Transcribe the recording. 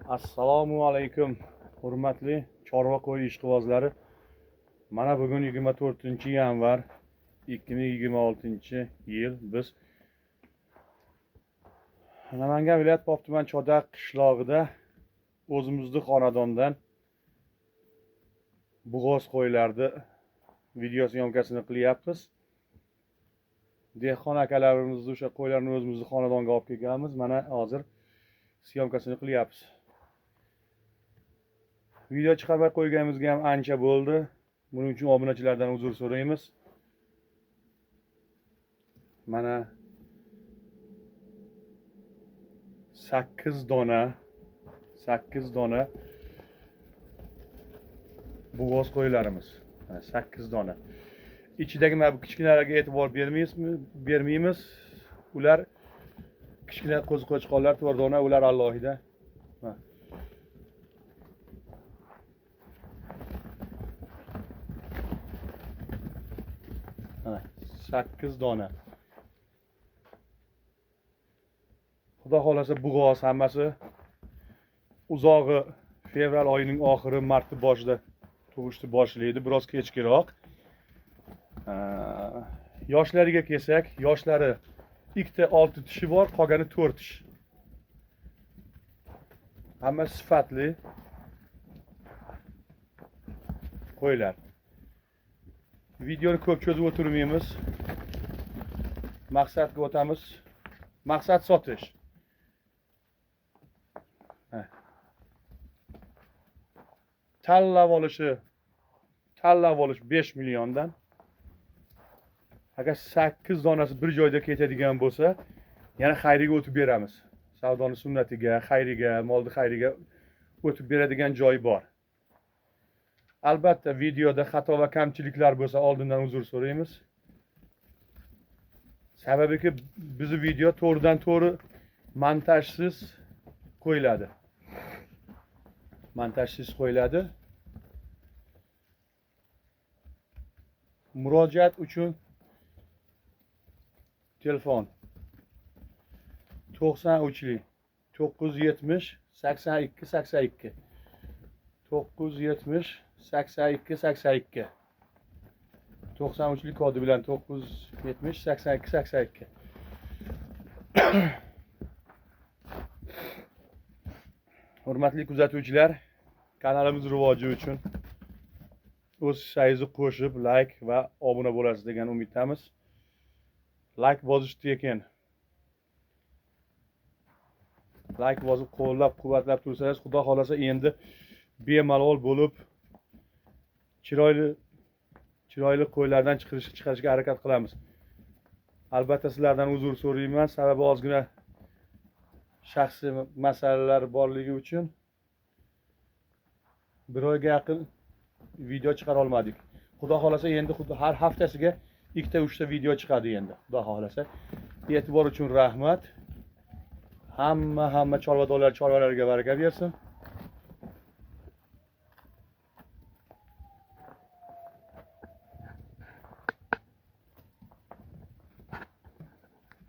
Assalomu alaykum, hurmatli chorva qo'y ishqibozlari. Mana bugun 24 yanvar 2026-yil biz Namangan viloyat Pop tuman Chodak qishlog'ida o'zimizni xonadondan bo'g'oz qo'ylarni video syomkasini qilyapmiz. Dehqon akalarimizni o'sha qo'ylarni o'zimizni xonadonga olib kelganmiz. Mana hozir syomkasini qilyapmiz. Video chiqarmay qo'yganimizga ham ancha bo'ldi. Buning uchun obunachilardan uzr so'raymiz. Mana 8 dona 8 dona bo'g'oz qo'ylarimiz. Mana 8 dona. Ichidagi mana bu kichkinalarga e'tibor bermaymizmi? Bermaymiz. Ular kichkina qo'zi qo'chqorlar 4 dona, ular alohida. Mana. Mana 8 dona. Xudo xolasa bo'g'oz hammasi. Uzog'i fevral oyining oxiri, martni boshida tug'ishni boshlaydi, biroz kechkiroq. Yoshlariga kelsak, yoshlari ikkita 6 tishi bor, qolgani 4 tish. Hamma sifatli qo'ylar. Videoni ko'p cho'zib o'tirmaymiz. Maqsadga o'tamiz. Maqsad sotish. Tanlab olish 5 milliondan. Agar 8 donasi bir joyda ketadigan bo'lsa, yana xayriga o'tib beramiz. Savdoni sunnatiga, xayriga, molni xayriga o'tib beradigan joyi bor. Albatta videoda xato va kamchiliklar bo'lsa oldindan uzr so'raymiz. Sababiki bizi video to'g'ridan to'g'ri montajsiz qo'yiladi. Montajsiz qo'yiladi. Murojaat uchun telefon 93 970 82 82 970 82 82 93 kodi bilan 970 82 82. Hurmatli kuzatuvchilar, kanalimiz rivoji uchun o'z hissangizni qo'shib like va obuna bo'lasiz degan umiddamiz. Like bosish tekin. Like bosib qo'llab quvvatlab tursangiz, Xudo xolasa endi bemalol bo'lib chiroyli chiroyli qo'ylardan chiqarishga harakat qilamiz. Albatta sizlardan uzr so'rayman, sababi ozgina shaxsiy masalalar borligi uchun bir oyga yaqin video chiqara olmadik. Xudo xolasa endi har haftasiga 2-3 ta video chiqadi endi. Xudo xolasa. E'tibor uchun rahmat. Hamma chorvadorlar chorvalarga baraka bersin.